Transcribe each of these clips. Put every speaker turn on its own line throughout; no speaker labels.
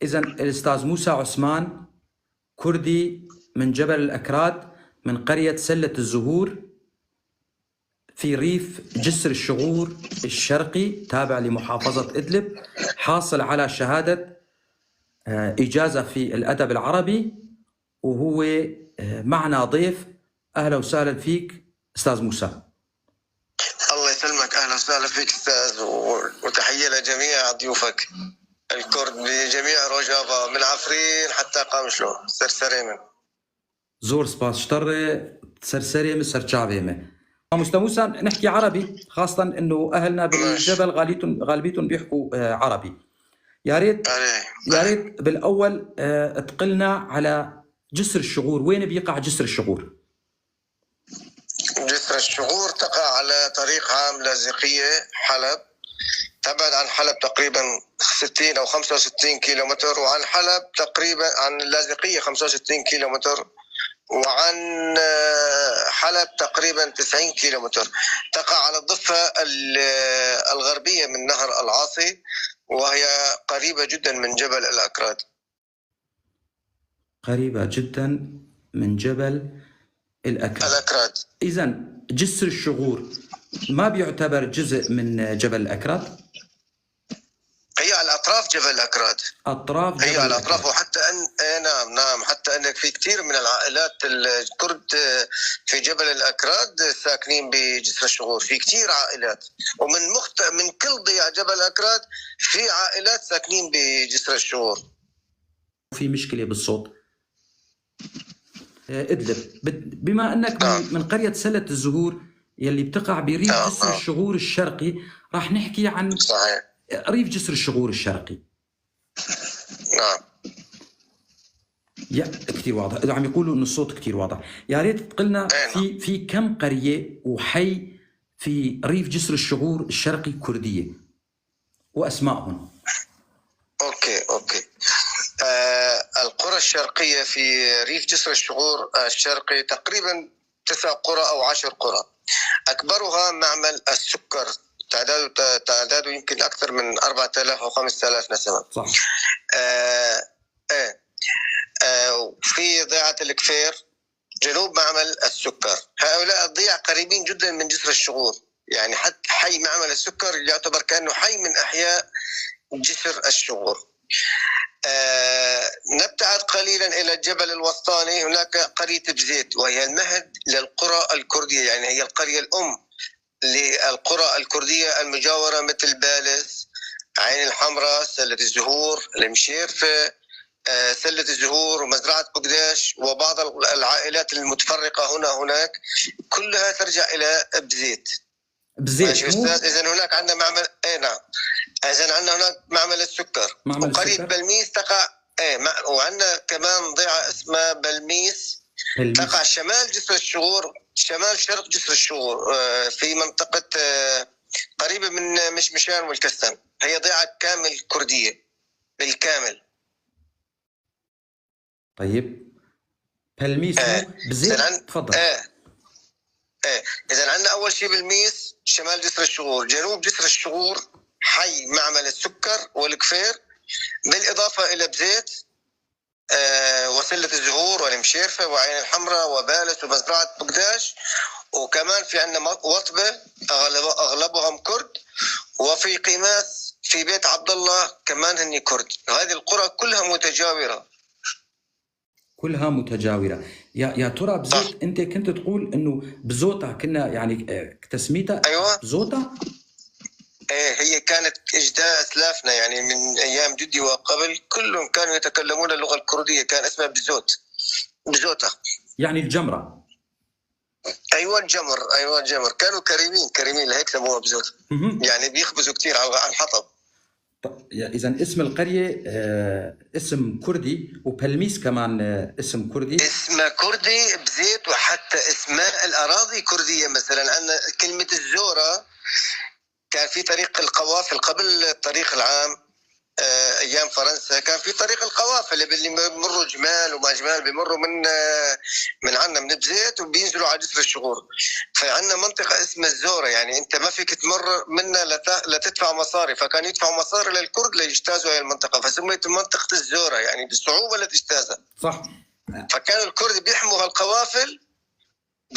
إذا الأستاذ موسى عثمان كردي من جبل الأكراد من قرية سلة الزهور في ريف جسر الشغور الشرقي تابع لمحافظة إدلب، حاصل على شهادة إجازة في الأدب العربي، وهو معنا ضيف. أهلا وسهلا فيك أستاذ موسى.
الله يسلمك، اهلا وسهلا فيك استاذ، وتحية لجميع ضيوفك الكرد بجميع روجافا من عفرين حتى قامشلو ser serê min.
زۆر سپاس ji te re، ser serê min، ser çavê min. مستر موسى، نحكي عربي، خاصة انه اهلنا بالجبل غالبيتهم بيحكوا عربي. يا ريت يا ريت بالاول تقلنا على جسر الشغور، وين بيقع جسر الشغور؟
جسر الشغور تقع على طريق عام لاذقية حلب، تبعد عن حلب تقريبا 60 أو 65 كيلومتر، وعن حلب تقريبا عن اللاذقية 65 كيلومتر، وعن حلب تقريبا 90 كيلومتر. تقع على الضفة الغربية من نهر العاصي، وهي قريبة جدا من جبل الأكراد.
قريبة جدا من جبل الأكراد.
الأكراد.
إذا جسر الشغور ما بيعتبر جزء من جبل الأكراد؟
هي على أطراف جبل الأكراد.
أطراف
هي
جبل
على أطراف،
الأكراد.
وحتى أن إيه نعم نعم، حتى أنك في كثير من العائلات الكرد في جبل الأكراد ساكنين بجسر الشغور، في كثير عائلات، ومن من كل ضياع جبل الأكراد في عائلات ساكنين بجسر الشغور.
في مشكلة بالصوت. إدلب، بما أنك من قرية سلة الزهور يلي بتقع بريف جسر الشغور الشرقي، راح نحكي عن ريف جسر الشغور الشرقي.
نعم.
يا كثير واضح، إذا عم يقولوا إنه الصوت كثير واضح، يا ريت تقلنا في كم قرية وحي في ريف جسر الشغور الشرقي كردية وأسمائهم.
okay. القرى الشرقية في ريف جسر الشغور الشرقي تقريبا 9 قرى أو 10 قرى، أكبرها معمل السكر، تعداده يمكن أكثر من 4000 أو 5000 نسمة. في ضيعة الكفير جنوب معمل السكر، هؤلاء الضيع قريبين جدا من جسر الشغور، يعني حتى حي معمل السكر يعتبر كأنه حي من أحياء جسر الشغور. نبتعد قليلا إلى الجبل الوسطاني، هناك قرية بزيت وهي المهد للقرى الكردية، يعني هي القرية الأم للقرى الكردية المجاورة مثل بالس، عين الحمراء، سلة الزهور، المشيرفة، سلة الزهور ومزرعة بقداش، وبعض العائلات المتفرقة هنا هناك، كلها ترجع إلى بزيت.
بزيت،
ماشي
مو؟
أستاذ؟ إذن هناك عندنا معمل، إيه نعم، إذن عندنا هناك معمل السكر.
معمل
وقرية
السكر.
بلميس تقع، إيه، وعندنا كمان ضيعة اسمها بلميس.
بلميس.
تقع شمال جسر الشغور، شمال شرق جسر الشغور، في منطقة، قريبة من مشمشان والكستن. هي ضيعة كامل كردية بالكامل.
طيب بلميس بزيت؟ تفضل.
إذا عندنا أول شيء بلميس شمال جسر الشغور، جنوب جسر الشغور حي معمل السكر والكفير، بالإضافة إلى بزيت، وسلة الزهور والمشيرفة وعين الحمراء وبالس ومزرعة بقداش، وكمان في عندنا وطبة أغلبهم كرد، وفي قيماس في بيت عبد الله كمان هني كرد. هذه القرى كلها متجاورة.
كلها متجاورة. يا ترى بزيت، أنت كنت تقول إنه بزوتا كنا تسميتها بزوتا؟
إيه، هي كانت إجداء أسلافنا، يعني من أيام جدي وقبل كلهم كانوا يتكلمون اللغة الكردية، كان اسمها بزوت، بزوتا.
يعني الجمرة.
أيوة الجمر، أيوة الجمر. كانوا كريمين، كريمين لهيك سموها بزوت. يعني بيخبزوا كثير على الحطب.
إذا اسم القرية، اسم كردي، وبلميس كمان، اسم كردي.
اسم كردي بزيت، وحتى اسماء الأراضي كردية. مثلا عندنا كلمة الزورة، كان في طريق القوافل قبل الطريق العام، ايام فرنسا كان في طريق القوافل اللي بيمروا جمال وما جمال، بيمروا من عنا من بزيت وبينزلوا على جسر الشغور. فعندنا منطقة اسمها الزوره، يعني انت ما فيك تمر منها لتدفع مصاري، فكان يدفعوا مصاري للكرد ليجتازوا هاي المنطقة، فسميت منطقة الزوره، يعني بصعوبة لتجتازها.
صح.
فكانوا الكرد بيحموا هالقوافل،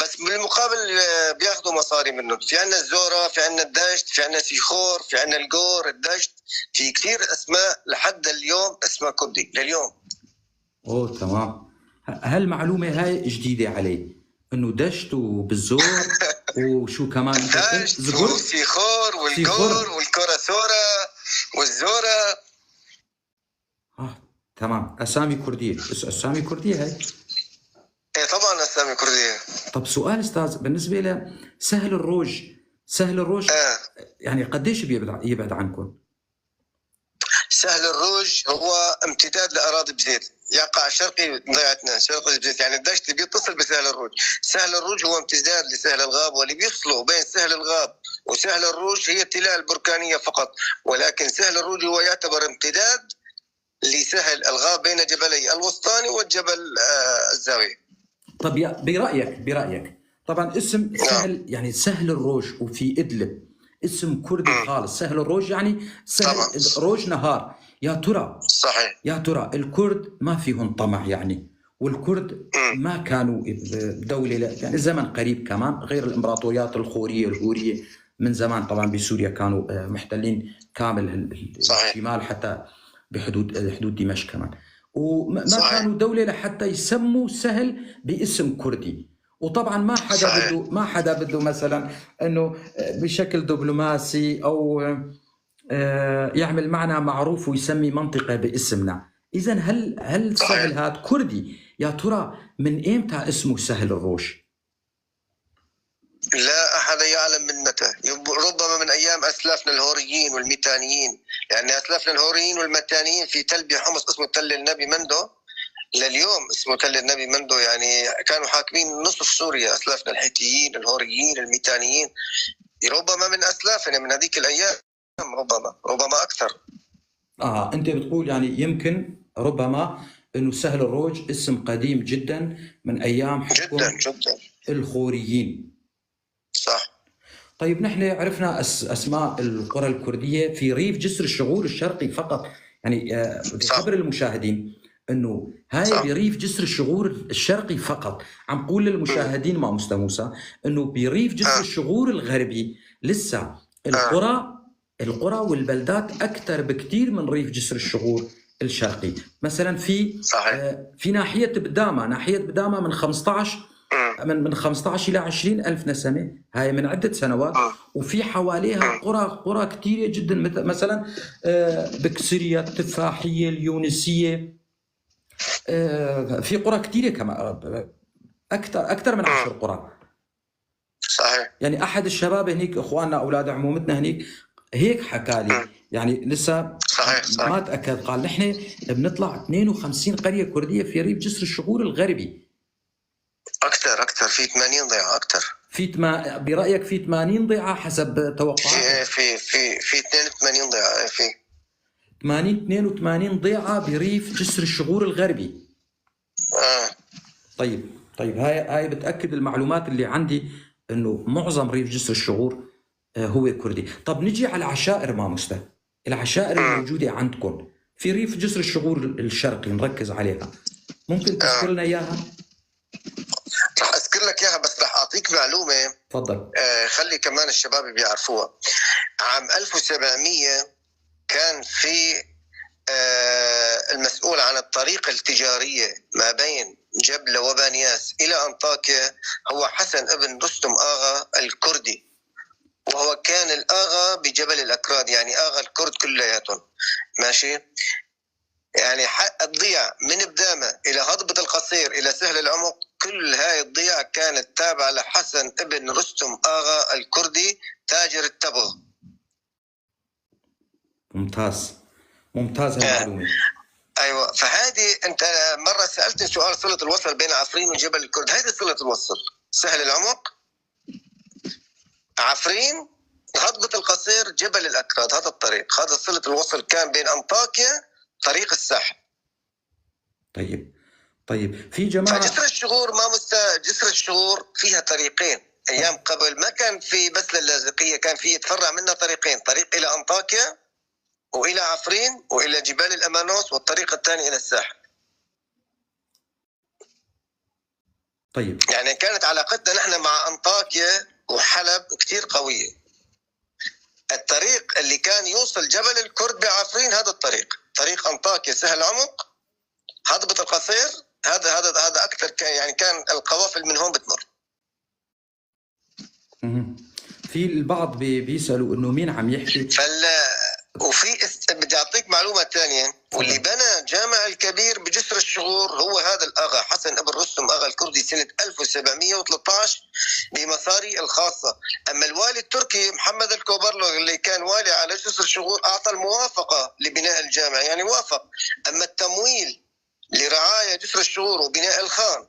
بس بالمقابل بياخذوا مصاري منهم. في عندنا الزوره، في عندنا الدشت، في عندنا سيخور، في عندنا الجور، الدشت، في كثير اسماء لحد اليوم اسمها كردي لليوم.
اوه تمام. هالمعلومه هاي جديدة علي، انه دشت وبالزور وشو كمان؟
دشت وسيخور والجور والكوراسورا والزوره.
تمام، اسامي كرديه، اسامي كرديه هاي.
ايه طبعا اسامي كرديه.
طب سؤال استاذ، بالنسبة لسهل الروج، سهل الروج يعني قديش يبعد عنكم؟
سهل الروج هو امتداد لاراضي بزيت، يقع شرقي ضيعتنا، شرقي بزيت، يعني الدشت بيتصل بسهل الروج. سهل الروج هو امتداد لسهل الغاب، واللي بيفصلوا بين سهل الغاب وسهل الروج هي التلال البركانيه فقط، ولكن سهل الروج هو يعتبر امتداد لسهل الغاب بين جبلي الوسطاني والجبل الزاوية.
طب برايك طبعا اسم سهل، يعني سهل الروج وفي ادلب اسم كردي خالص، سهل الروج يعني سهل طبعا. روج نهار. يا ترى
صحيح،
يا ترى الكرد ما فيهم طمع يعني، والكرد ما كانوا دولة يعني زمن قريب كمان، غير الامبراطوريات الخورية الهورية من زمان طبعا بسوريا كانوا محتلين كامل الشمال حتى بحدود حدود دمشق كمان، وما كانوا دولة لحتى يسموا سهل باسم كردي. وطبعا ما حدا بده، ما حدا بده مثلا انه بشكل دبلوماسي او يعمل معنا معروف ويسمي منطقة باسمنا. اذا هل سهل هاد كردي؟ يا ترى من ايمتى اسمه سهل الروج؟
لا احد يعلم من متى، ربما من ايام اسلافنا الهوريين والميتانيين، يعني اسلافنا الهوريين والمتانيين في تل بحمص اسمه تل النبي مندو، لليوم اسمه تل النبي مندو، يعني كانوا حاكمين نصف سوريا اسلافنا الحيتيين الهوريين الميتانيين، ربما من اسلافنا من هذيك الايام، ربما اكثر.
انت بتقول يعني يمكن ربما انه سهل الروج اسم قديم جدا من ايام حكم
جدا جدا
الخوريين.
صح.
طيب نحن عرفنا اسماء القرى الكردية في ريف جسر الشغور الشرقي فقط، يعني بخبر المشاهدين انه هاي بريف جسر الشغور الشرقي فقط. عم قول للمشاهدين مع مستر موسى انه بريف جسر الشغور الغربي لسه القرى والبلدات اكثر بكثير من ريف جسر الشغور الشرقي. مثلا في في ناحية بداما، ناحية بداما من 15 من 15 الى 20 الف نسمه، هاي من عده سنوات، وفي حواليها قرى كثيرة جدا، مثلا بكسريه، التفاحيه، اليونسيه، في قرى كثيرة كمان، اكثر من 10 قرى.
صحيح.
يعني احد الشباب هنيك، اخواننا اولاد عمومتنا هنيك، هيك حكى لي، يعني لسه
صحيح.
ما تاكد، قال نحن بنطلع 52 قرية كرديه في ريف جسر الشغور الغربي.
اكثر في 80 ضيعه اكثر.
في برايك في 80 ضيعه حسب توقعاتك؟
في في في 82 ضيعه، في
80 82 ضيعه بريف جسر الشغور الغربي. طيب هاي بتاكد المعلومات اللي عندي انه معظم ريف جسر الشغور هو كردي. طب نجي على العشائر ما مستر، العشائر الموجودة عندكم في ريف جسر الشغور الشرقي نركز عليها، ممكن تذكر لنا اياها؟
رح اذكر لك اياها، بس رح اعطيك معلومة.
تفضل.
خلي كمان الشباب بيعرفوها. عام 1700 كان في المسؤول عن الطريقة التجارية ما بين جبلة وبانياس إلى أنطاكيا هو حسن ابن رستم آغا الكردي، وهو كان الآغا بجبل الأكراد، يعني آغا الكرد كلياتهم. ماشي، يعني الضيع من بدامة إلى هضبة القصير إلى سهل العمق، كل هاي الضيع كانت تابعة لحسن ابن رستم آغا الكردي تاجر التبغ.
ممتاز، ممتاز المعلومة.
أيوة، فهذه أنت مرة سألتني سؤال صلة الوصل بين عفرين وجبل الكرد، هذه صلة الوصل، سهل العمق، عفرين، هضبة القصير جبل الأكراد، هذا الطريق، هذا صلة الوصل كان بين أنطاكيا طريق الساحل.
طيب في جماعة.
فجسر الشغور ما جسر الشغور فيها طريقين. أيام قبل ما كان في بس للاذقية، كان في يتفرع منها طريقين، طريق إلى أنطاكيا وإلى عفرين وإلى جبال الأمانوس، والطريق الثاني إلى الساحل.
طيب
يعني كانت علاقتنا نحن مع أنطاكيا وحلب كثير قوية. الطريق اللي كان يوصل جبل الكرد بعفرين هذا الطريق، طريق أنطاكيا سهل عمق هضبة القصير، هذا أكثر كان، يعني كان القوافل من هون بتمر.
في البعض بيسألوا إنه مين عم يحكي.
وفي بدي أعطيك معلومة ثانية، واللي بنى جامع الكبير بجسر الشغور هو هذا الأغا حسن ابن رستم أغا الكردي سنة 1713 بمصاري الخاصة. أما الوالي التركي محمد الكوبرلو اللي كان والي على جسر الشغور أعطى الموافقة لبناء الجامع، يعني وافق. أما التمويل لرعاية جسر الشغور وبناء الخان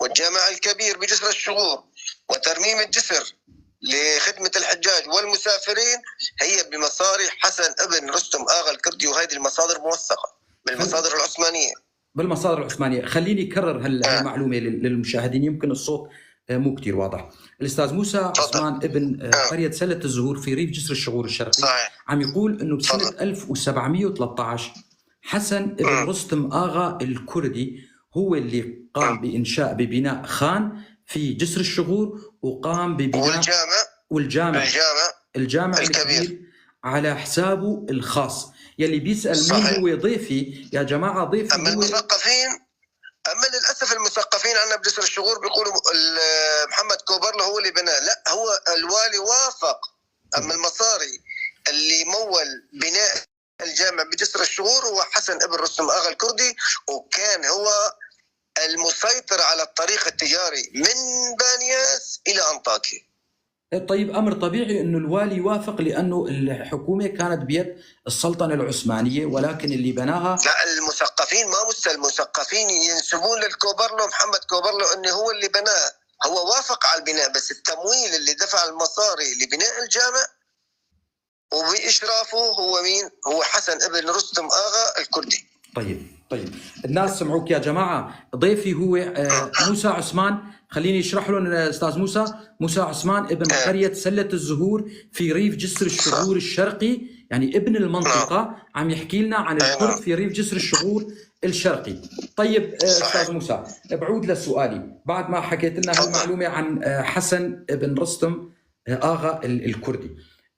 والجامع الكبير بجسر الشغور وترميم الجسر لخدمة الحجاج والمسافرين هي بمصاري حسن ابن رستم آغا الكردي، وهذه المصادر موثقة بالمصادر العثمانية.
بالمصادر العثمانية. خليني أكرر هالمعلومة للمشاهدين، يمكن الصوت مو كتير واضح. الأستاذ موسى عثمان ابن قرية سلة الزهور في ريف جسر الشغور الشرقي،
صحيح،
عم يقول إنه بسنة 1713 حسن ابن رستم آغا الكردي هو اللي قام بإنشاء ببناء خان في جسر الشغور، وقام ببناء والجامع الجامع الكبير على حسابه الخاص. يلي بيسأل مين هو ضيفي يا جماعة، ضيفي
أما
هو
المثقفين. أما للأسف المثقفين عندنا بجسر الشغور بيقولوا محمد كوبرلو هو اللي بناه، لا، هو الوالي وافق. أما المصاري اللي مول بناء الجامع بجسر الشغور هو حسن ابن رستم آغا الكردي، وكان هو المسيطر على الطريق التجاري من بانياس إلى أنطاكيا.
طيب أمر طبيعي أنه الوالي يوافق، لأنه الحكومة كانت بيد السلطنة العثمانية، ولكن اللي بناها
لا، المثقفين ما المثقفين ينسبون للكوبرلو محمد كوبرلو أنه هو اللي بناه، هو وافق على البناء، بس التمويل اللي دفع المصاري لبناء الجامع وبإشرافه هو مين؟ هو حسن ابن رستم آغا الكردي.
طيب الناس سمعوك يا جماعة. ضيفي هو موسى عثمان. خليني اشرح لهم استاذ موسى. موسى عثمان ابن قرية سلة الزهور في ريف جسر الشغور الشرقي، يعني ابن المنطقة، عم يحكي لنا عن الكرد في ريف جسر الشغور الشرقي. طيب استاذ موسى، بعود لسؤالي بعد ما حكيت لنا هالمعلومة عن حسن ابن رستم آغا الكردي.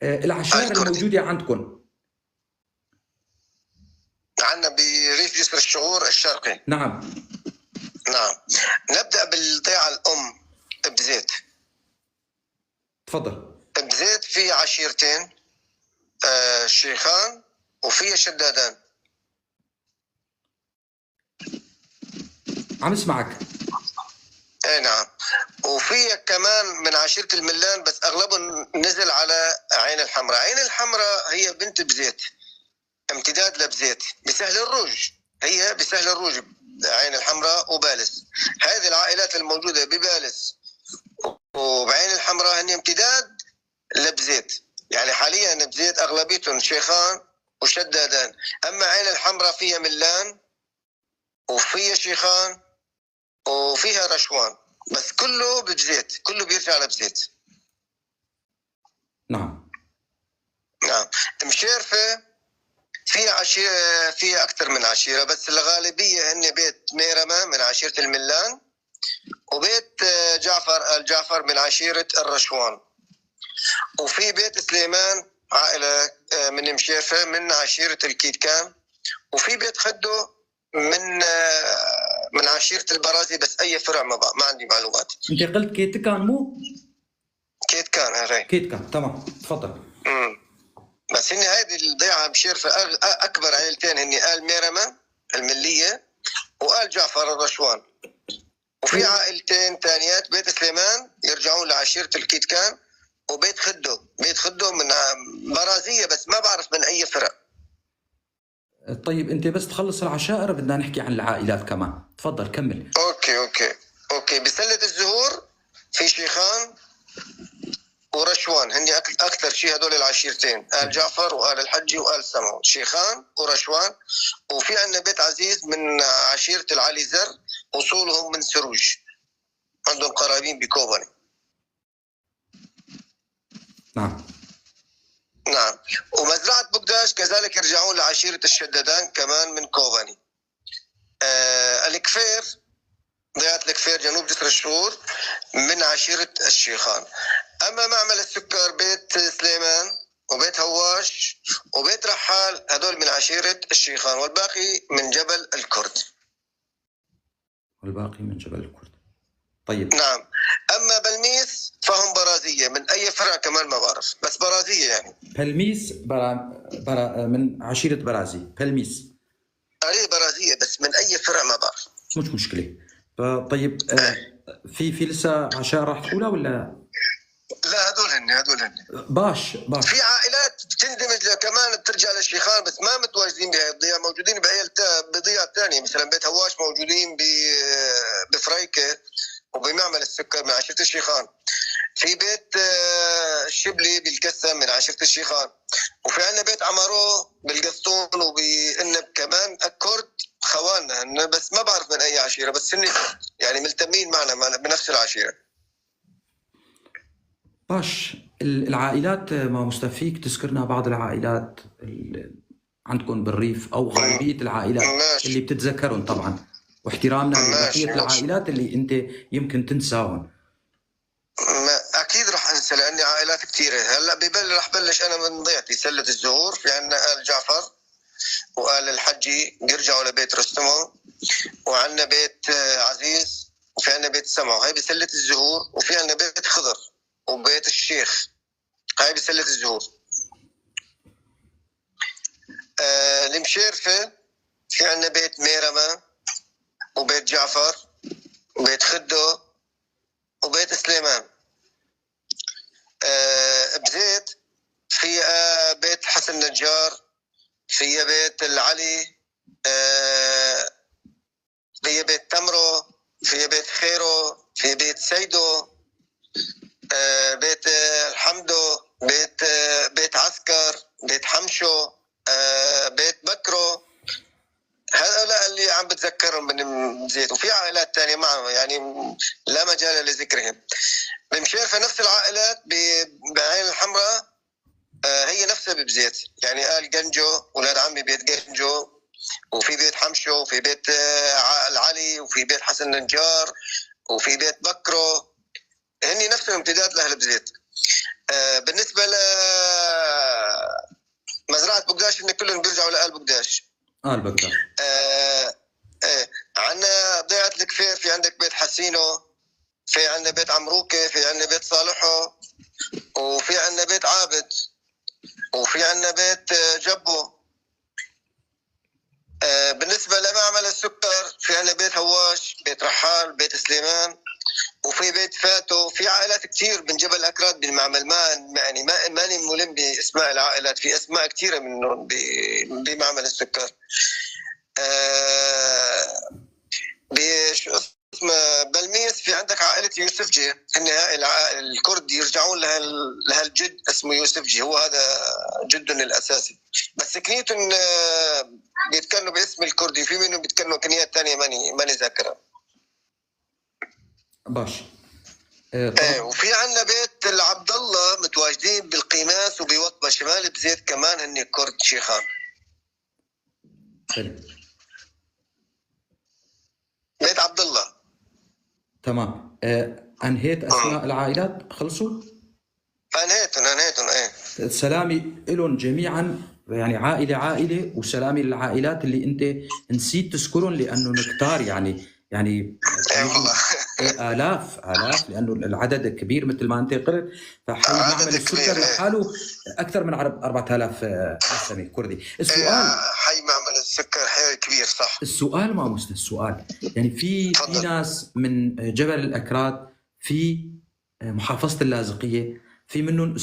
العشائر الموجودة عندكم؟
عندنا بريف جسر الشغور الشرقي.
نعم.
نبدأ بالضيعة الأم بزيت.
تفضل.
بزيت في عشيرتين، شيخان وفي شدادان.
عم اسمعك.
اي نعم. وفي كمان من عشيرة الملان، بس اغلبهم نزل على عين الحمراء. عين الحمراء هي بنت بزيت، امتداد لبزيت بسهل الروج، هي بسهل الروج عين الحمراء وبالس. هذه العائلات الموجودة ببالس وبعين الحمراء هن امتداد لبزيت. يعني حاليا بزيت اغلبيتهم شيخان وشدادان، اما عين الحمراء فيها ملان وفيها شيخان وفيها رشوان، بس كله ببزيت، كله بيرجع لبزيت.
نعم.
نعم. مشيرفة في عشيرة، في أكثر من عشيرة، بس الغالبية هن بيت ميرمة من عشيرة الملان، وبيت جعفر الجعفر من عشيرة الرشوان، وفي بيت سليمان عائلة من مشيرفة من عشيرة الكيتكان، وفي بيت خدو من عشيرة البرازي، بس أي فرع ما عندي معلومات.
أنت قلت كيتكان مو؟
كيتكان هاي.
كيتكان، تمام، تفضل.
بس هن هذه الضيعة بشيرفة أكبر عائلتين هن آل ميرمة الملية وآل جعفر الرشوان، وفي عائلتين ثانيات بيت سليمان يرجعون لعشيرة الكيتكان، وبيت خدو، بيت خدو من برازية بس ما بعرف من أي فرع.
طيب أنت بس تخلص العشائر بدنا نحكي عن العائلات كمان، تفضل كمل.
okay. بسلة الزهور في شيخان ورشوان، هن اكثر شيء هدول العشيرتين، آل جعفر وآل الحجي وآل سمعو، شيخان ورشوان. وفي عندنا بيت عزيز من عشيرة العلي زر، اصولهم من سروج، عندهم قرابين بكوباني.
نعم.
نعم. ومزرعة بقداش كذلك يرجعون لعشيرة الشدادان كمان من كوباني. الكفير، ضيعة الكفير جنوب جسر الشغور من عشيرة الشيخان. أما معمل السكر بيت سليمان وبيت هواش وبيت رحال هذول من عشيرة الشيخان، والباقي من جبل الكرد.
والباقي من جبل الكرد. طيب.
نعم. أما بلميس فهم برازية، من أي فرع كمان ما بعرف، بس برازية يعني.
بلميس برا برا من عشيرة برازي، بلميس.
قرية برازية بس من أي فرع ما بعرف.
مش مشكلة. طيب، في لسه عشاء راح تقولها ولا؟
لا، هدول هن، هدول هن.
باش باش.
في عائلات بتندمج كمان بترجع للشيخان بس ما متواجدين بهي الضيعة، موجودين بضيعة ثانية، مثلا بيت هواش موجودين بفريكة وبمعمل السكر من عشيرة الشيخان. في بيت الشبلي بالكسة من عشيرة الشيخان، وفي عندنا بيت عمارو بالقسطون وبالنب كمان الكرد خواننا هن، بس ما بعرف من أي عشيرة، بس هن يعني ملتمين معنا بنفس العشيرة.
باش العائلات ما مستفيك تذكرنا بعض العائلات عندكم بالريف أو غالبية العائلات اللي بتتذكرهم طبعا، واحترامنا لبقية العائلات اللي أنت يمكن تنساهم.
أكيد رح أنسى لأني عائلات كثيرة. هلا رح بلش أنا من ضيعتي سلة الزهور، في عندنا آل جعفر وآل الحجي بيرجعوا لبيت رستمو، وعندنا بيت عزيز، وفي عندنا بيت سمعو، هاي بسلة الزهور، وفي عندنا بيت خضر وبيت الشيخ، هاي بسلة الزهور. المشيرفة في عندنا بيت ميرما وبيت جعفر وبيت خدو وبيت سليمان. بزيت في بيت حسن نجار، في بيت العلي، في بيت تمرو، في بيت خيرو، في بيت سيدو، بيت الحمدو، بيت عسكر، بيت حمشو، بيت بكرو. هؤلاء اللي عم بتذكرهم من زيت، وفي عائلات تانية معهم يعني لا مجال لذكرهم. بمشيرفة نفس العائلات بعين الحمراء، هي نفسها ببزيت، يعني آل جنجو، ولاد عمي بيت جنجو، وفي بيت حمشو، وفي بيت العلي، وفي بيت حسن نجار، وفي بيت بكرو، هني نفسهم امتداد لأهل بزيت. بالنسبة لمزرعة بقداش هن كلهم بيرجعوا لآل بقداش.
آل بقداش.
عندنا ضيعة الكفير، في عندك بيت حسينو، في عندنا بيت عمروكة، في عندنا بيت صالحو، وفي عندنا بيت عابد، وفي عندنا بيت جبو. بالنسبة لمعمل السكر في عندنا بيت هواش، بيت رحال، بيت سليمان، وفي بيت فاتو. في عائلات كثير من جبل أكراد بالمعمل، ما يعني ما ماني ملم بأسماء العائلات، في أسماء كثيرة منهم بمعمل السكر. بشو اسمه بلميس في عندك عائلة يوسفجي، هن هاي الكرد يرجعون لهالجد اسمه يوسفجي، هو هذا جدهم الأساسي، بس كنيتهم بيتكلموا باسم الكردي، في منهم بيتكلموا كنيات ثانية ماني ذاكرها.
باش.
ايه، وفي عندنا بيت العبد الله متواجدين بالقيماس وبوطبة شمال بزيت كمان، هن كرد شيخان.
حلو.
بيت عبد الله.
تمام. انهيت اسماء العائلات، خلصوا؟
انهيتهم ايه.
سلامي لهم جميعا، يعني عائله عائله، وسلامي للعائلات اللي انت نسيت تذكرهم لانه كتار، يعني آلاف آلاف، لأنه العدد كبير مثل ما أنت قلت. فحي معمل السكر لحاله أكثر من 4000 نسمة كردي. السؤال،
حي معمل السكر حي كبير صح.
السؤال ما مستوى السؤال، يعني في ناس من جبل الأكراد في محافظة اللاذقية، في منهم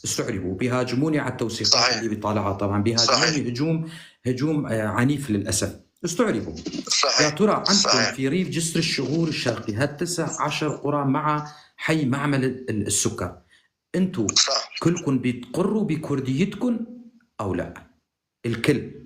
استعربوا، بيهاجموني على التوثيقات. صحيح. اللي بيطالعها طبعا بيهاجموني هجوم عنيف للأسف، استعربوا.
صحيح.
يا ترى عندكم صحيح. في ريف جسر الشغور الشرقي هال 19 قرى مع حي معمل السكر، انتو
صح.
كلكم بتقروا بكرديتكم او لا؟ الكل.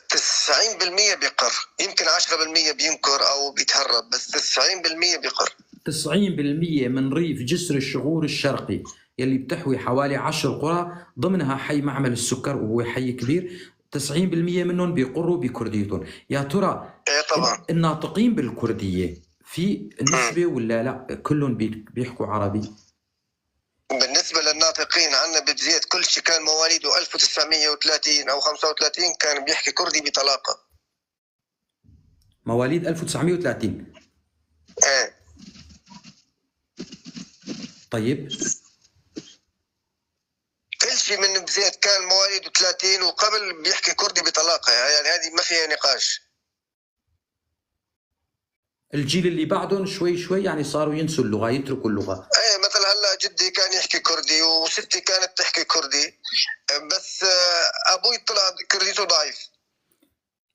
90% بيقر، يمكن 10% بينكر او بيتهرب، بس 90% بيقر.
90% من ريف جسر الشغور الشرقي يلي بتحوي حوالي 10 قرى ضمنها حي معمل السكر وهو حي كبير، 90% منهم بيقروا بكرديتهم. يا ترى
ايه طبعا.
الناطقين بالكردية في نسبة ولا لا كلهم بيحكوا عربي؟
بالنسبة للناطقين عندنا ببزيت كل شيء كان مواليده 1930 أو 35 كان بيحكي كردي بطلاقة.
مواليد 1930.
ايه.
طيب
كل شيء من بزيت كان مواليده 30 وقبل بيحكي كردي بطلاقة، يعني هذه ما فيها نقاش.
الجيل اللي بعدهم شوي شوي يعني صاروا ينسوا اللغة، يتركوا اللغة.
ايه مثلا هلا جدي كان يحكي كردي وستي كانت تحكي كردي، بس ابوي طلع كرديته ضعيف.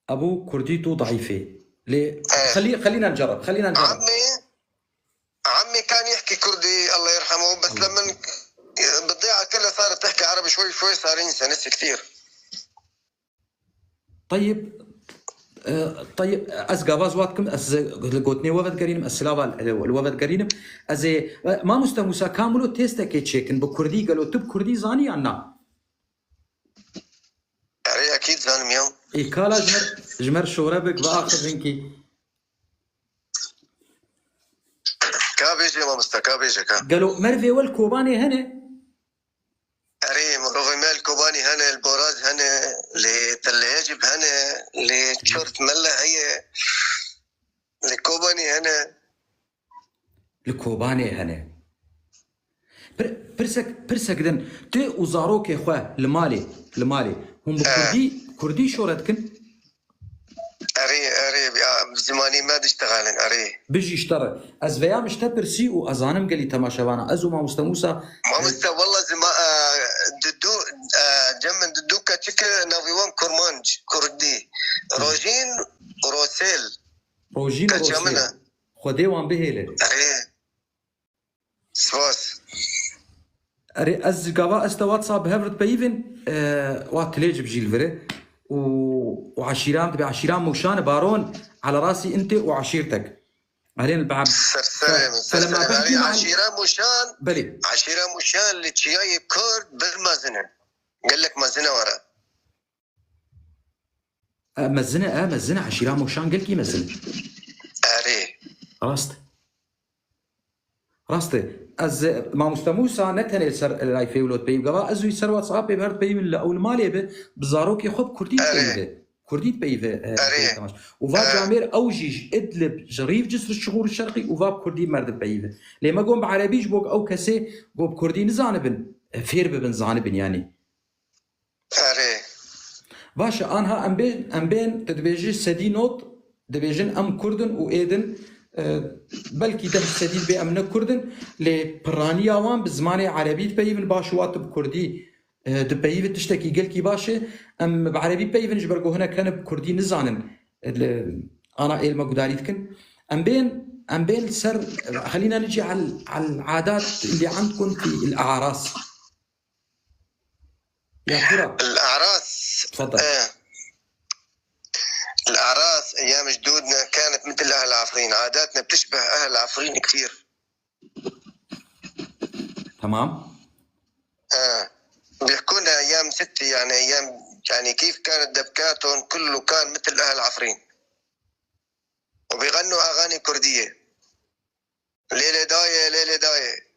أبوه كرديته ضعيفة ليه؟
إيه.
خلينا نجرب، خلينا نجرب.
عمي كان يحكي كردي الله يرحمه، بس لما بالضيعة كلها صارت تحكي عربي شوي شوي صار ينسى، نسي كثير.
طيب طيب از گاواز واتكم از گوتني وفد قرينم السلافا الوفد قرينم از ما مستموسا كاملو تيستا كي تشيكن بكردي قالوا تب كردي زاني عنا.
يعني اكيد زانم يوم.
اي كالا جمر شوربك باخذ منكي.
كابيجي ما مستكابيجي كا.
قالوا مرفي والكوباني هنا.
اري مال كوباني هنا، البوراز هنا، لتل يجب هنا، لتشورت ملا هي، لكوباني هنا.
الكوباني هنا. برسك دن تي وزاروك خوا لمالي هم بكردي كردي شورتكن.
اري اري زماني ما تشتغلن اري.
بيجي اشترى از فيا مش تبرسي وازانم قال لي تماشاوانا ازو ما مستموسا.
ما مست والله زما ددو جمن ددو كاتشك نافيوان كرمانج كردي روجين روسيل.
روجين روسيل خدي وان بهيله.
اري سواس.
اري از قوا است واتساب هفرت بيفن وات ليج بجي الفري وعشيران تبع عشيران موشان بارون على راسي انت وعشيرتك. اهلين البعب.
فلما بحكي مع عشيرة موشان
بلي
عشيرة موشان اللي تشياي كرد بالمازنة قال لك مازنة ورا.
مزنة مزنة عشيرة موشان قال كي مزنة.
اري
راست راست از ما مستموسا نتني سر لايفي ولوت بي قوا ازو يسر واتساب بهرت بي من او المالي بزاروكي خب كردي بيفه كردي بيفه وفا جامير اوجي ادلب جريف جسر الشغور الشرقي وفا كردي مرد بيفه لما قوم بعربيش بوك او كسي قوم كردي نزانبن فير ببن زانبن يعني.
اري
باشا انها ام بين تدبيجي سدي نوت دبيجن ام كردن وايدن بلكي ده سديد بي امن كردن لبرانيا وان بزماني عربي تبيفن باشوات بكردي دبيف تشتكي قالكي باشي ام بعربي بيفن جبرقو هنا كان بكردي نزانن انا إيل ما قداريتكن ام بين سر. خلينا نجي على العادات اللي عندكم في الاعراس يا ترى.
الاعراس
تفضل.
الأعراس أيام جدودنا كانت مثل أهل عفرين، عاداتنا بتشبه أهل عفرين كثير.
تمام.
بيحكوا لنا أيام ستي يعني أيام يعني كيف كانت دبكاتهم كله كان مثل أهل عفرين. وبيغنوا أغاني كردية. ليلة داية ليلة داية.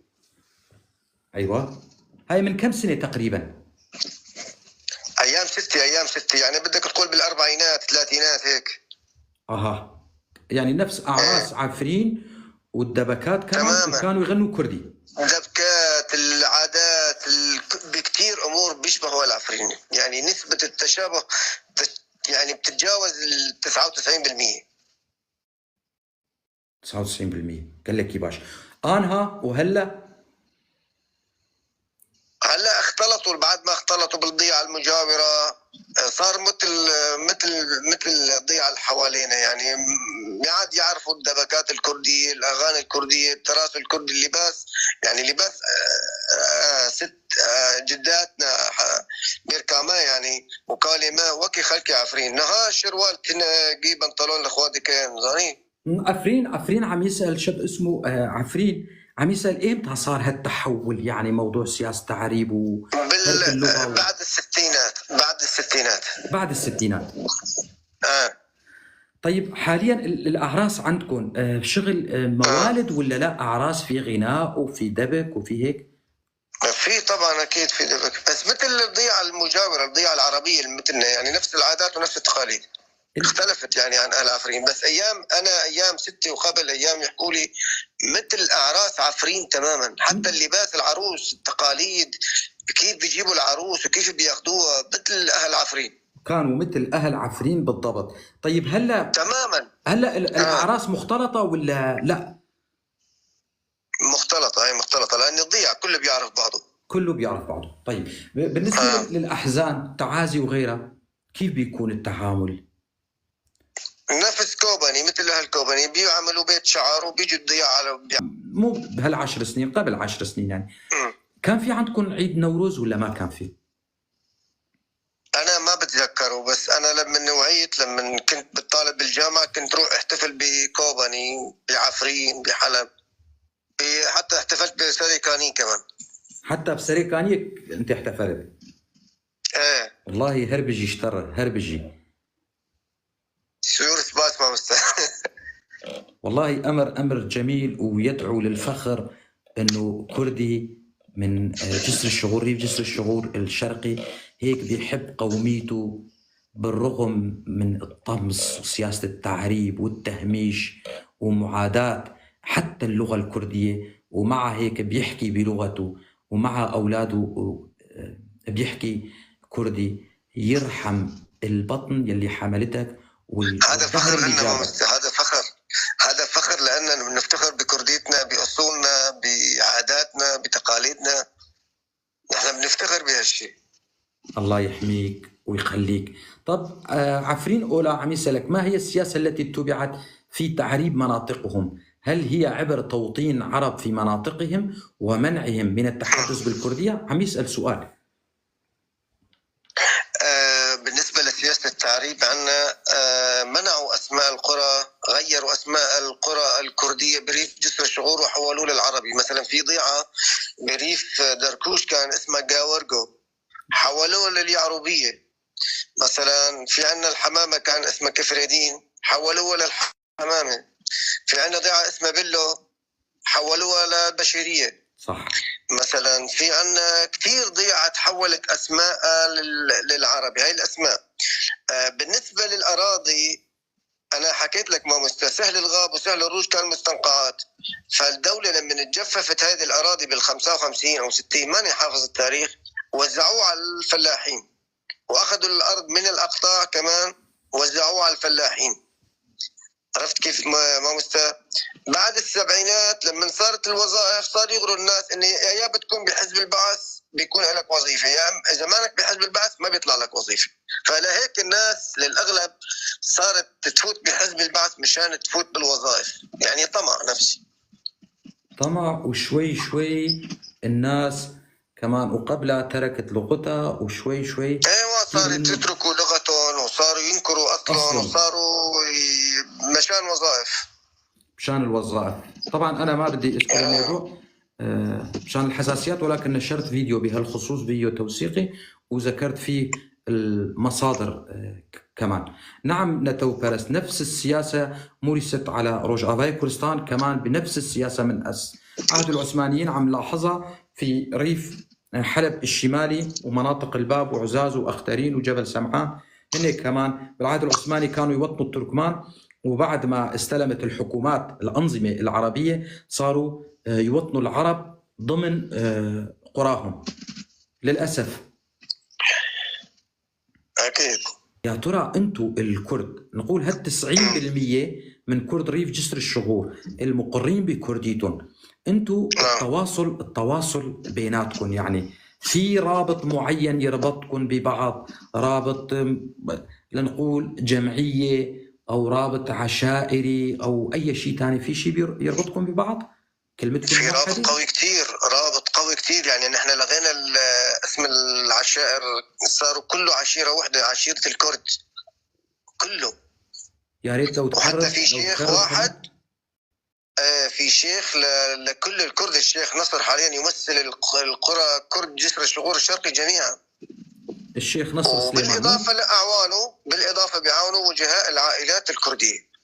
أيوة. هاي من كم سنة تقريبا؟
ايام ستي يعني بدك تقول بالاربعينات ثلاثينات هيك.
اها يعني نفس اعراس عفرين والدبكات كانوا كانوا يغنوا كردي.
دبكات العادات بكثير امور بيشبهوا العفرين، يعني نسبة التشابه يعني بتتجاوز ال 99%.
99% قال لك باش انها وهلا
هلا اختلطوا بعد ما اختلطوا بالضيعه المجاوره صار مثل مثل الضيعه اللي حوالينا، يعني ما عاد يعرفوا الدبكات الكردية، الأغاني الكردية، التراث الكردي، اللباس، يعني لباس ست جداتنا بيركاما يعني وكالما وكي خلكي عفرين نها شروال تنقي بنطلون لاخواتي كان زاني.
عفرين عم يسأل شاب اسمه عفرين، عم يسأل امتى صار هالتحول، يعني موضوع سياسة تعريب وترك اللغة
بعد الستينات. بعد الستينات.
بعد الستينات. طيب حاليا الأعراس عندكم شغل موالد ولا لا؟ أعراس في غناء وفي دبك وفي هيك؟
في طبعا اكيد في دبك، بس مثل الضيعة المجاورة، الضيعة العربية مثلنا، يعني نفس العادات ونفس التقاليد. اختلفت يعني عن اهل عفرين، بس ايام انا ايام ستي وقبل ايام يحكوا لي مثل اعراس عفرين تماما، حتى اللباس العروس، التقاليد، كيف بيجيبوا العروس وكيف بياخذوها، مثل اهل عفرين.
كانوا مثل اهل عفرين بالضبط. طيب هلا
تماما،
هلا الاعراس مختلطة ولا لا؟
مختلطة، هي مختلطة لان الضيع كله بيعرف بعضه.
كله بيعرف بعضه. طيب بالنسبة للاحزان، تعازي وغيرها، كيف بيكون التعامل؟
نفس كوباني، مثل اهل كوباني بيعملوا بيت شعر وبيجوا الضياع على
مو بهالعشر سنين، قبل 10 سنين يعني. كان في عندكم عيد نوروز ولا ما كان في؟
انا ما بتذكره، بس انا لما وعيت، لما كنت بالطالب بالجامعة، كنت روح احتفل بكوباني، بعفرين، بحلب، حتى احتفلت بسريكاني كمان.
حتى بسريكاني انت احتفلت؟
ايه
والله هربجي اشترى هربجي.
سيور سباس ما مست.
والله امر جميل ويدعو للفخر انه كردي من جسر الشغور، ريف جسر الشغور الشرقي، هيك بيحب قوميته بالرغم من الطمس وسياسة التعريب والتهميش ومعاداة حتى اللغة الكردية، ومع هيك بيحكي بلغته ومع أولاده بيحكي كردي. يرحم البطن يلي حملتك.
هذا فخر لنا، هذا فخر، هذا فخر لأننا بنفتخر بكرديتنا، بأصولنا، بعاداتنا، بتقاليدنا، نحن بنفتخر بهالشيء.
الله يحميك ويخليك. طب عفرين أولا عم يسألك ما هي السياسة التي اتبعت في تعريب مناطقهم؟ هل هي عبر توطين عرب في مناطقهم ومنعهم من التحدث بالكردية؟ عم يسأل سؤال.
بالنسبة لسياسة التعريب عندنا، منعوا أسماء القرى، غيروا أسماء القرى الكردية بريف جسر الشغور وحولوه للعربي. مثلا في ضيعة بريف دركوش كان اسمها جاورجو، حولوه لليعروبية. مثلا في عندنا الحمامة كان اسمها كفريدين، حولوها للحمامة. في عندنا ضيعة اسمها بلو، حولوها للبشيرية.
صح.
مثلا في عندنا كثير ضيعة تحولت أسماء للعربي، هاي الأسماء. بالنسبة للأراضي أنا حكيت لك ما سهل الغاب وسهل الروج كان مستنقعات، فالدولة لما تجففت هذه الأراضي بال 55 أو 60، ماني حافظ التاريخ، وزعوه على الفلاحين، وأخذوا الأرض من الأقطاع كمان وزعوه على الفلاحين. عرفت كيف ما بعد السبعينات لما صارت الوظائف صار يغروا الناس ان يا بتكون بحزب البعث بيكون لك وظيفة، يا اذا مانك بحزب البعث ما بيطلع لك وظيفة. فلهيك الناس للاغلب صارت تفوت بحزب البعث مشان تفوت بالوظائف، يعني طمع نفسي،
طمع. وشوي شوي الناس كمان وقبلها تركت لغتها، وشوي شوي
ايوه صارت يتركوا لغتهم وصاروا ينكروا اصلهم وصاروا مشان وظائف،
مشان الوظائف. طبعا انا ما بدي اذكر الموضوع مشان الحساسيات، ولكن نشرت فيديو بهالخصوص، فيديو توثيقي، وذكرت فيه المصادر كمان. نعم نتوبرس نفس السياسة مورست على روج افاي كردستان، كمان بنفس السياسة من عهد العثمانيين عم لاحظها في ريف حلب الشمالي ومناطق الباب وعزاز واخترين وجبل سمعان. هن كمان بالعهد العثماني كانوا يوطنوا التركمان، وبعد ما استلمت الحكومات الأنظمة العربية صاروا يوطنوا العرب ضمن قراهم للأسف.
أكيد.
يا ترى أنتم الكرد، نقول هال 90% من كرد ريف جسر الشغور المقرين بكرديتهم، أنتم التواصل بيناتكم، يعني في رابط معين يربطكم ببعض، رابط لنقول جمعية أو رابط عشائري أو أي شيء ثاني، في شيء يربطكم ببعض؟ كلمتكم
في رابط
موحدة؟
قوي كثير، رابط قوي كثير. يعني نحن لغينا اسم العشائر، صاروا كله عشيرة واحدة، عشيرة الكرد كله.
يا ريت لو
وحتى
تكرر
في
لو
شيخ
تكرر
واحد، في شيخ لكل الكرد، الشيخ نصر حاليا يمثل القرى كرد جسر الشغور الشرقي جميعا.
الشيخ نصر سليمان، مو؟
وبالإضافة لأعوانه، بالإضافة بيعاونوا وجهاء العائلات الكردية.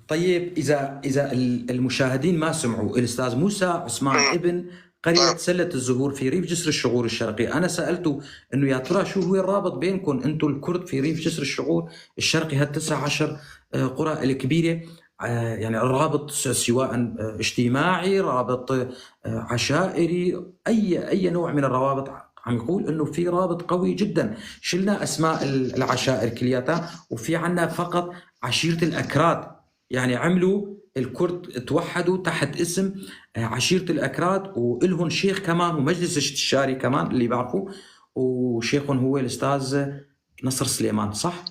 طيب إذا المشاهدين ما سمعوا، الأستاذ موسى عثمان ابن قرية سلة الزهور في ريف جسر الشغور الشرقي، أنا سألته إنه يا ترى شو هو الرابط بينكم أنتم الكرد في ريف جسر الشغور الشرقي هالتسع عشر قرى الكبيرة، يعني الرابط سواء اجتماعي، رابط عشائري، أي نوع من الروابط. عم يقول إنه في رابط قوي جدا، شلنا أسماء العشائر كلياتها وفي عنا فقط عشيرة الأكراد، يعني عملوا الكرد توحدوا تحت اسم عشيرة الأكراد، وإلهم شيخ كمان ومجلس استشاري كمان اللي بعرفوه، وشيخهم هو الأستاذ نصر سليمان، صح؟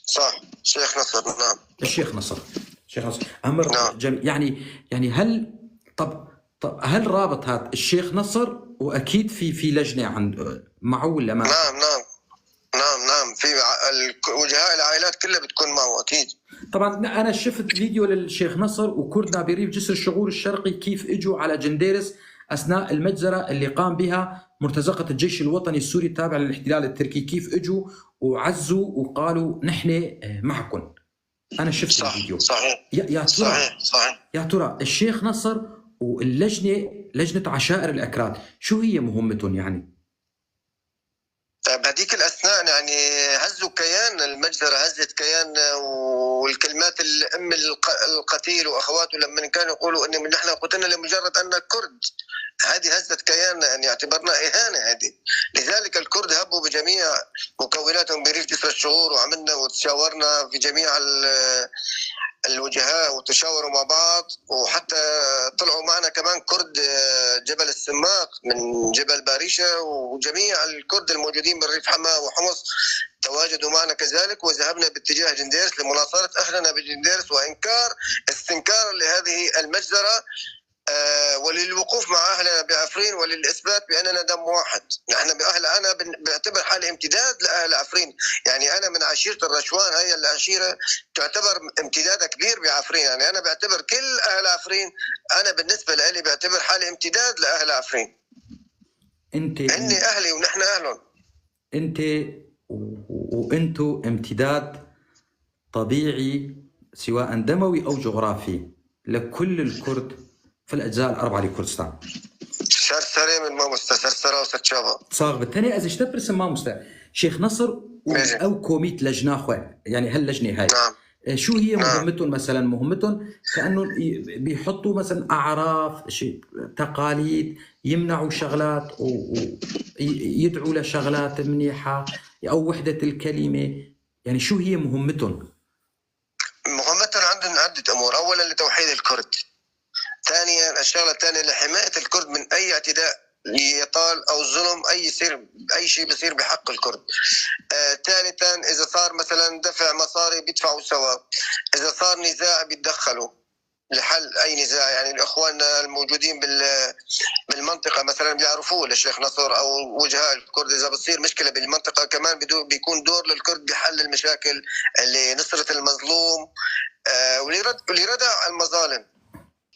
صح، شيخ نصر، نعم.
الشيخ نصر، شيخ نصر. أمر
نعم.
يعني، يعني هل، طب، طب هل رابط هذا الشيخ نصر وأكيد في لجنة عند معه ولا ما؟
نعم، نعم، نعم، نعم، في وجهاء العائلات كلها بتكون معه أكيد.
طبعا أنا شفت فيديو للشيخ نصر وكردنا بريف جسر الشغور الشرقي كيف إجوا على جنديرس أثناء المجزرة اللي قام بها مرتزقة الجيش الوطني السوري التابع للاحتلال التركي، كيف إجوا وعزوا وقالوا نحن معكم. أنا شفت الفيديو. يا ترى
صحيح.
يا ترى الشيخ نصر واللجنة، لجنة عشائر الأكراد، شو هي مهمتهم يعني؟
بهديك الأثناء هزوا كيان المجزرة، هزت كيان، والكلمات الأم القتيل وأخواته لما كانوا يقولوا إن نحن قتلنا لمجرد أن كرد، هذه هزت كياننا، اعتبرنا إهانة هذه. لذلك الكرد هبوا بجميع مكوناتهم بريف جسر الشغور، وعملنا وتشاورنا في جميع الوجهاء وتشاوروا مع بعض، وحتى طلعوا معنا كمان كرد جبل السماق من جبل باريشة، وجميع الكرد الموجودين من ريف حما وحمص تواجدوا معنا كذلك، وذهبنا باتجاه جنديرس لمناصرة أهلنا بجنديرس وإنكار استنكارا لهذه المجزرة، وللوقوف مع أهلنا بعفرين وللإثبات بأننا دم واحد. نحن بأهل، أنا بعتبر حالي امتداد لأهل عفرين، أنا من عشيرة الرشوان، هي العشيرة تعتبر امتداد كبير بعفرين، أنا بعتبر كل أهل عفرين، أنا بالنسبة لي بعتبر حالي امتداد لأهل عفرين. هني أهلي ونحن أهلهم.
أنت وأنتو امتداد طبيعي سواء دموي أو جغرافي لكل الكرد في الأجزاء الأربعة لكردستان.
سرسرة من ماموستا، سرسرة وسرشابة.
صاغ بالثانية إذا اشتبرس ماموستا شيخ نصر أو كوميت لجنة خو، يعني هاللجنة هاي. شو هي مهمتهم مثلا؟ مهمتهم كأنه بيحطوا مثلا أعراف، شيء تقاليد، يمنعوا شغلات يدعوا لشغلات منيحة أو وحدة الكلمة، شو هي مهمتهم؟
مهمتهم عندهم عدة أمور، أولا لتوحيد الكرد، ثانيا الشغلة الثانية لحماية الكرد من أي اعتداء يطال أو ظلم، أي شيء بيصير بحق الكرد. ثالثا إذا صار مثلا دفع مصاري بيدفعوا سوا، إذا صار نزاع بيتدخلوا لحل أي نزاع، الإخوان الموجودين بالمنطقة مثلا بيعرفوه للشيخ نصر أو وجهاء الكرد، إذا بتصير مشكلة بالمنطقة كمان بيكون دور للكرد بحل المشاكل، لنصرة المظلوم، ولردع المظالم.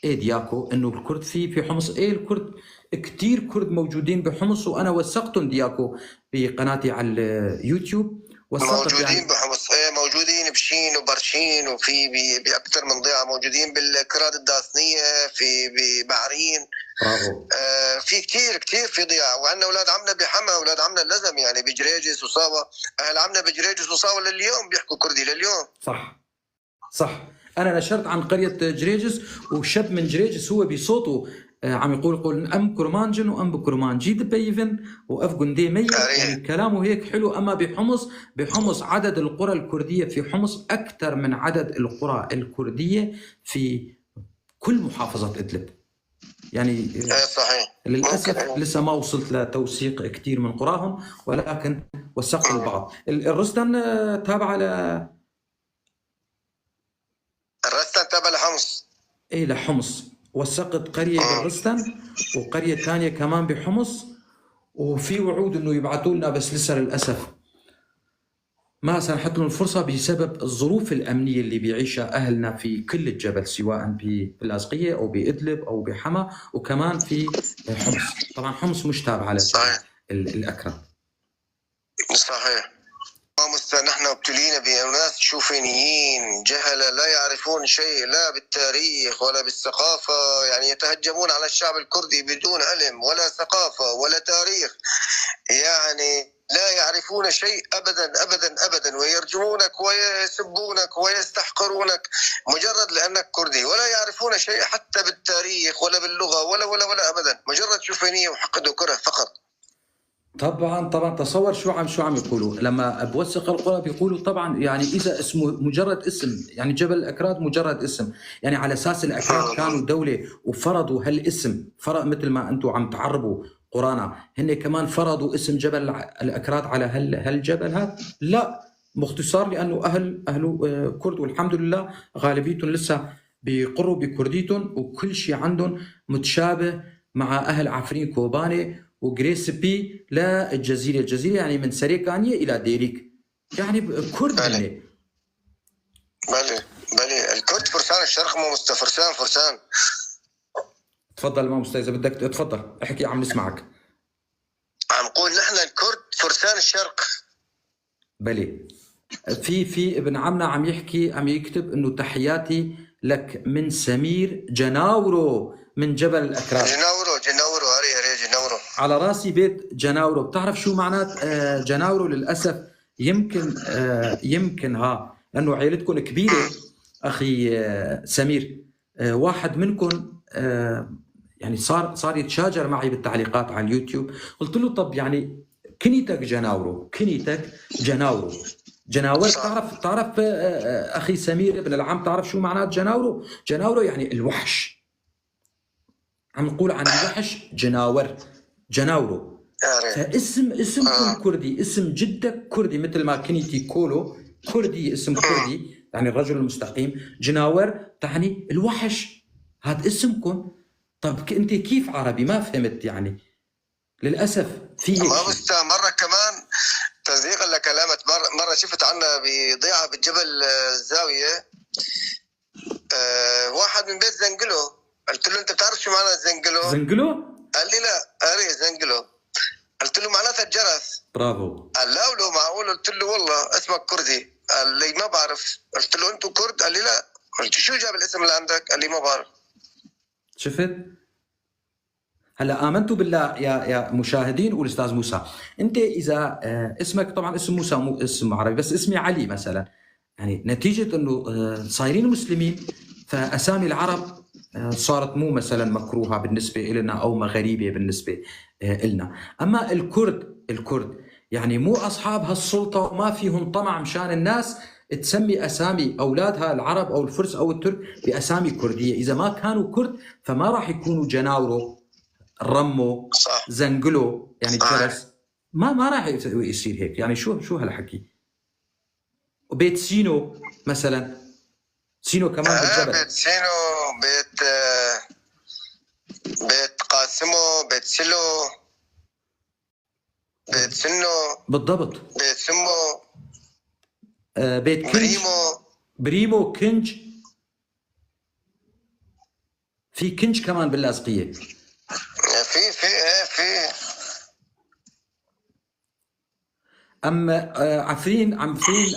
إيه دياكو إنه الكرد في حمص، إيه الكرد كتير كرد موجودين بحمص، وأنا وثقتهم دياكو بقناتي على اليوتيوب، وثقت
موجودين
يعني
بحمص، إيه موجودين بشين وبرشين، وفي بأكثر من ضيعة، موجودين بالكراد الداسنية، في ببعرين. في كتير كتير في ضياع، وعندنا أولاد عمنا بحما، أولاد عمنا اللزم بجريجس وصاوة، أهل عمنا بجريجس وصاوة لليوم بيحكوا كردي لليوم.
صح صح. أنا نشرت عن قرية جريجس، وشاب من جريجس هو بصوته عم يقول أم كرمانجن وأم بكرمانجي دبيفن وأفجن دي ميت، كلامه هيك حلو. أما بحمص عدد القرى الكردية في حمص أكثر من عدد القرى الكردية في كل محافظة إدلب.
صحيح.
للأسف
ممكن.
لسه ما وصلت لتوثيق كثير من قراهم، ولكن وثقت البعض. الرستن تابعة
تابع لحمص.
ايه لحمص. وثقت قرية بالرستن وقرية ثانية كمان بحمص، وفي وعود انه يبعثوا لنا، بس لسه للاسف ما سنحت لهم الفرصة بسبب الظروف الأمنية اللي بيعيشها أهلنا في كل الجبل، سواء باللاذقية أو بإدلب أو بحما، وكمان في حمص. طبعا حمص مش تابعة للجبل الأكراد.
صحيح. نحن ابتلينا بأناس شوفينيين جهلة لا يعرفون شيء، لا بالتاريخ ولا بالثقافة، يعني يتهجمون على الشعب الكردي بدون علم ولا ثقافة ولا تاريخ، يعني لا يعرفون شيء أبدا أبدا أبدا، ويرجمونك ويسبونك ويستحقرونك مجرد لأنك كردي، ولا يعرفون شيء حتى بالتاريخ ولا باللغة ولا ولا ولا أبدا، مجرد شوفينية وحقد وكره فقط.
طبعا طبعا، تصور شو عم يقولوا لما بوثق القرى، بيقولوا طبعا يعني اذا اسمه مجرد اسم، يعني جبل الاكراد مجرد اسم، يعني على اساس الاكراد كانوا دولة وفرضوا هالاسم، فرض مثل ما انتم عم تعربوا قرانا، هن كمان فرضوا اسم جبل الاكراد على هالجبل هذا؟ لا، باختصار لانه اهله كرد، والحمد لله غالبيتهم لسه بيقروا بكرديتهم، وكل شيء عندهم متشابه مع اهل عفرين كوباني وجريسبي للجزيرة، الجزيرة يعني من سريكانية إلى ديريك، يعني كرد.
بلى.
هن
بلى بلى، الكرد فرسان الشرق، مو فرسان فرسان.
تفضل ماموستا، إذا بدك تفضل احكي، عم نسمعك.
عم قول نحن الكرد فرسان الشرق.
بلي، في ابن عمنا عم يحكي، عم يكتب انه تحياتي لك من سمير جناورو من جبل الاكراد.
جناورو جناورو، هري هري جناورو.
على راسي بيت جناورو. بتعرف شو معنات جناورو؟ للاسف يمكن ها لانه عائلتكم كبيرة اخي سمير، واحد منكم يعني صار يتشاجر معي بالتعليقات على اليوتيوب. قلت له طب يعني كنيتك جناورو، كنيتك جناورو، جناور. تعرف اخي سمير ابن العم، تعرف شو معنات جناورو؟ جناورو يعني الوحش، عم نقول عن الوحش جناور، جناورو. فاسم اسمكم كردي، اسم جدك كردي، مثل ما كنيتي كولو كردي، اسم كردي يعني الرجل المستقيم. جناور تعني الوحش، هذا اسمكم. طب انت كيف عربي؟ ما فهمت يعني، للاسف في هيك
ما
شيء.
بس مرة كمان تصديقا لكلامك، مرة شفت عنا بضيعه بالجبل الزاوية واحد من بيت زنقلو، قلت له انت بتعرف شو معنى زنقلو؟
زنقلو؟
قال لي لا، اري زنقلو. قلت له معناتها الجرس.
برافو.
قال لا ولو معقول؟ قلت له والله اسمك كردي. قال لي ما بعرف. قلت له انتم كرد؟ قال لي لا. قلت شو جاب الاسم اللي عندك؟ قال لي ما بعرف.
شفت؟ هلا امنت بالله يا مشاهدين والاستاذ موسى، انت اذا اسمك طبعا اسم موسى مو اسم عربي، بس اسمي علي مثلا، يعني نتيجة انه صايرين مسلمين، فاسامي العرب صارت مو مثلا مكروهة بالنسبة لنا او غريبة بالنسبة لنا. اما الكرد، الكرد يعني مو اصحاب هالسلطه وما فيهم طمع مشان الناس تسمي اسامي اولادها العرب او الفرس او الترك باسامي كرديه. اذا ما كانوا كرد فما راح يكونوا جناورو، رمو، زنقلو، يعني الجرس، ما راح يصير هيك. يعني شو هالحكي؟ وبيت سينو مثلا، سينو كمان بالجبل.
بيت سينو، بيت قاسمو، بيت سلو، بيت سنو.
بالضبط.
بيت سمو.
بيت كنج.
بريمو.
بريمو كنج، في كنج كمان باللاذقية.
في ايه في.
اما عفرين، عفرين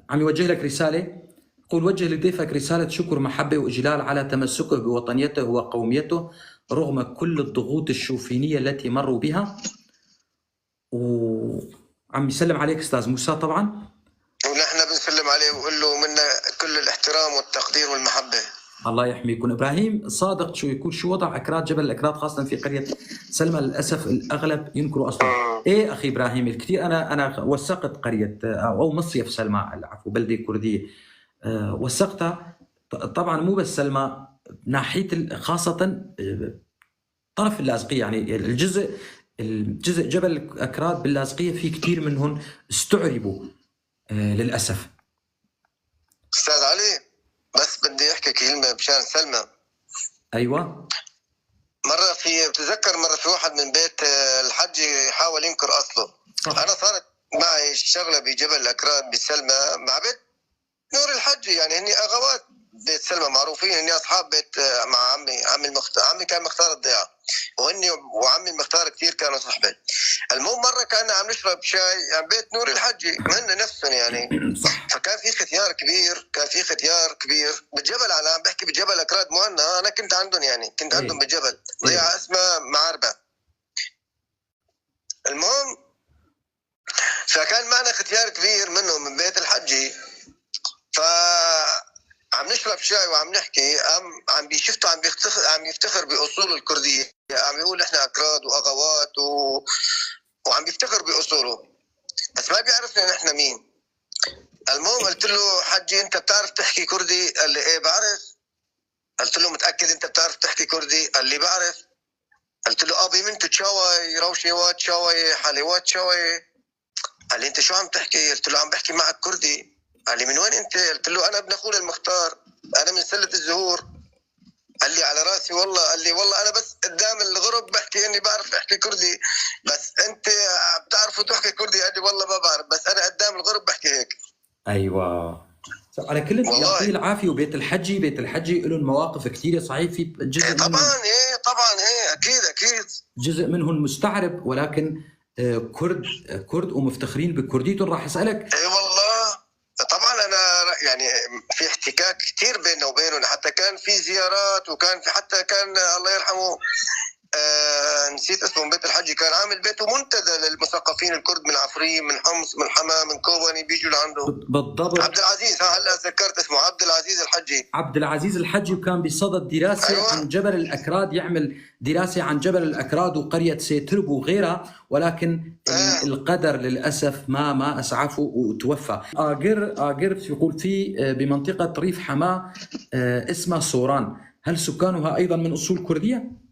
عم يوجه لك رسالة، قول وجه لضيفك رسالة شكر محبة وإجلال على تمسكه بوطنيته وقوميته رغم كل الضغوط الشوفينية التي مروا بها. وعم يسلم عليك أستاذ موسى طبعا.
ونحن بنسلم عليه وقول له منا كل الاحترام والتقدير والمحبة.
الله يحميكم. ابراهيم صادق شو يقول؟ شو وضع اكراد جبل الاكراد خاصة في قرية سلمى؟ للاسف الاغلب ينكروا اصلا. ايه اخي ابراهيم، الكثير. انا وثقت قرية او مصيف سلمى، العفو، بلده كرديه، وثقتها. طبعا مو بس سلمى، ناحية خاصة طرف اللاذقيه، يعني الجزء جبل الاكراد باللاذقيه في كثير منهم استعربوا للاسف.
استاذ علي بس بس بدي احكي كلمة بشان سلمى.
ايوه.
مرة في، بتذكر مرة في واحد من بيت الحجي حاول ينكر اصله.
صح.
انا صارت معي شغله بجبل الاكراد بسلمى مع بيت نور الحجي، يعني هني اغوات بيت سلمى معروفين، هني اصحاب بيت مع عمي، عمي المختار، عمي كان مختار الضيعة، وهني وعمي المختار كثير كانوا صحبه. المهم مرة كنا عم نشرب شاي عند بيت نور الحجي، هن نفسهم يعني.
صح.
فكان في ختيار كبير، كان في ختيار كبير بالجبل، انا عم بحكي بجبل اكراد مو عنا، انا كنت عندهم يعني، كنت عندهم بالجبل، ضيعه اسمها معربه. المهم فكان معنا ختيار كبير منهم من بيت الحجي، ف عم نشرب شاي وعم نحكي، عم بيشفته عم بيفتخر، عم يفتخر باصوله الكرديه، عم يقول احنا اكراد واغوات وعم بيفتخر باصوله، بس ما بيعرفنا نحن مين. المهم قلت له حجي انت بتعرف تحكي كردي؟ قال لي ايه بعرف. قلت له متاكد انت بتعرف تحكي كردي؟ قال لي بعرف. قلت له ابي من تشاوي روشي تشاوي حليوات تشاوي. قال لي انت شو عم تحكي؟ قلت له عم بحكي معك كردي. قال لي من وين انت؟ قلت له انا ابن اخوي المختار، انا من سله الزهور. قال لي على راسي والله. قال لي والله انا بس قدام الغرب بحكي اني بعرف احكي كردي، بس انت بتعرفوا تحكي كردي؟ قال لي والله ما بعرف، بس انا قدام الغرب بحكي هيك.
ايوه. على كل يعطيه العافية. وبيت الحجي، بيت الحجي لهم مواقف كثيرة، صحيح في جزء
إيه طبعا، ايه طبعا، ايه اكيد اكيد
جزء منهم مستعرب، ولكن كرد، كرد ومفتخرين بكرديتهم. راح اسالك.
اي والله طبعا، انا يعني في احتكاك كثير بيننا وبينهم، حتى كان في زيارات، وكان في حتى كان الله يرحمه نسيت اسمه من بيت الحجي، كان عامل بيته منتدى للمثقفين الكرد من عفرين، من حمص، من حما، من كوباني، بيجوا لعنده.
بالضبط.
عبد العزيز، ها هلا تذكرت اسمه، عبد العزيز الحجي.
عبد العزيز الحجي، وكان بصدد دراسة.
أيوة.
عن جبل الأكراد، يعمل دراسة عن جبل الأكراد وقرية سيترب وغيرها، ولكن القدر للأسف ما أسعفه وتوفى. آجر يقول في بمنطقة ريف حماة اسمها سوران، هل سكانها أيضا من أصول كردية؟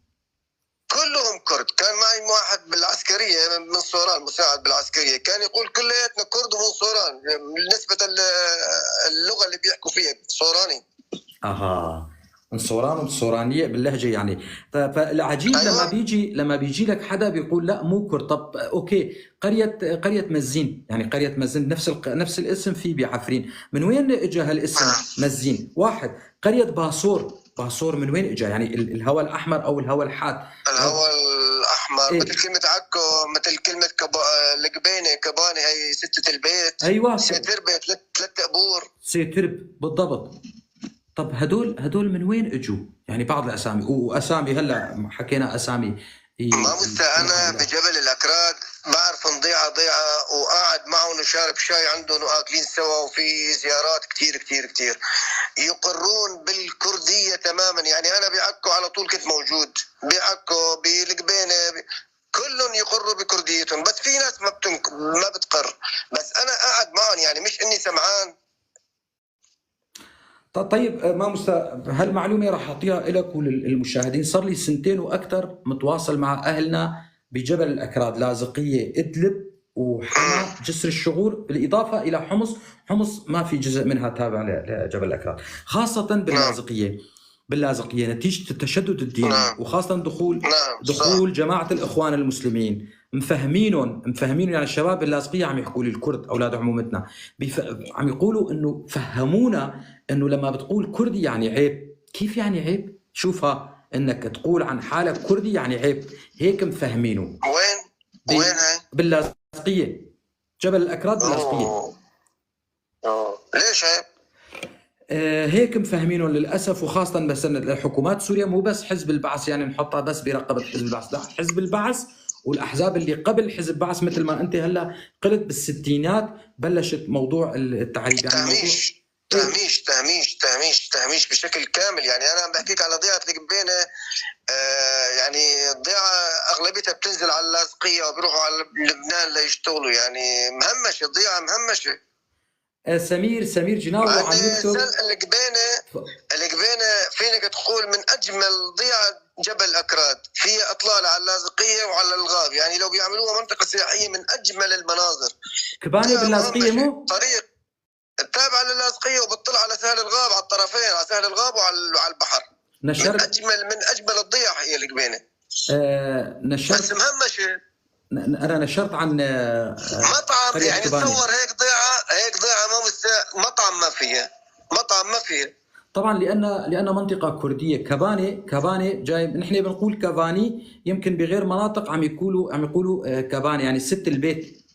كلهم كرد. كان معي واحد بالعسكرية من صوران، مساعد بالعسكرية، كان يقول كلياتنا كرد ومن صوران، بالنسبة اللغة اللي بيحكوا فيها صوراني.
اها، من صوران وبالصورانية باللهجة يعني. فالعجيب.
أيوة.
لما بيجي لك حدا بيقول لا مو كرد. طب okay، قرية مزين، يعني قرية مزين نفس الاسم في بعفرين، من وين اجى هالاسم مزين؟ واحد. قرية باصور، باصور من وين اجى؟ يعني الهواء الاحمر او الهواء الحاد.
الهواء الأحمر.
إيه.
مثل كلمة عكو، مثل كلمة القبينة، كباني هي ستة البيت.
ايوه.
سيتربة ثلاث قبور.
سيترب بالضبط. طب هدول من وين اجوا؟ يعني بعض الاسامي واسامي، هلا حكينا اسامي.
ما مستى انا بجبل الاكراد بعرف ضيعه ضيعه، وقاعد معهم وشارب شاي عندهم واكلين سوا، وفي زيارات كثير كثير كثير، يقرون بالكرديه تماما. يعني انا بعكو على طول كنت موجود، بعكو، بالقبينه، كلهم يقروا بكرديتهم، بس في ناس ما بتقر، بس انا قاعد معهم، يعني مش اني سمعان.
طيب ما مستى، هالمعلومه راح اعطيها لك وللمشاهدين. صار لي سنتين واكثر متواصل مع اهلنا بجبل الاكراد، لاذقيه، ادلب، وحما، جسر الشغور، بالاضافة الى حمص. حمص ما في جزء منها تابع لجبل الاكراد، خاصة باللاذقيه. باللاذقيه نتيجة التشدد الديني وخاصة دخول دخول جماعة الاخوان المسلمين، مفهمينهم. يعني الشباب باللاذقيه عم يحكوا لي، الكرد اولاد عمومتنا عم يقولوا انه فهمونا انه لما بتقول كردي يعني عيب. كيف يعني عيب؟ شوفها، انك تقول عن حالك كردي يعني عيب، هيك مفهمينه.
وين؟ وين هاي؟
باللاذقيه، جبل الاكراد باللاذقيه.
أوه. أوه. ليش هيك؟
هيك مفهمينه للاسف. وخاصة مثلا الحكومات سوريا، مو بس حزب البعث، يعني نحطها بس برقبه حزب البعث، لا، حزب البعث والاحزاب اللي قبل حزب البعث، مثل ما انت هلا قلت، بالستينات بلشت موضوع التعريب، يعني موضوع
تهميش تهميش تهميش تهميش تهميش بشكل كامل. يعني انا عم بحكيك على ضيعه القبينه، يعني الضيعة اغلبيتها بتنزل على اللاذقيه وبيروحوا على لبنان ليشتغلوا، يعني مهمشه الضيعه، مهمشه.
سمير جناوي
مع
عم
إن
يكتب.
القبينه، القبينه فينك تقول من اجمل ضيعه جبل الاكراد، فيها اطلالة على اللاذقيه وعلى الغاب، يعني لو بيعملوها منطقة سياحية من اجمل المناظر.
كباني
ضيعة
باللاذقيه
مهمشة.
مو
طريق التابعة للاذقيه. وبتطل على سهل الغاب، على الطرفين، على سهل الغاب وعلى البحر.
نشرت
من اجمل الضيع هي القبينه.
نشرت
بس مهمشه.
انا نشرت عن
مطعم، يعني تصور هيك ضيعه، ما مطعم ما فيها، مطعم ما فيها.
طبعا لان منطقة كرديه، كباني جاي، نحن بنقول كباني، يمكن بغير مناطق عم يقولوا كباني، يعني ست البيت.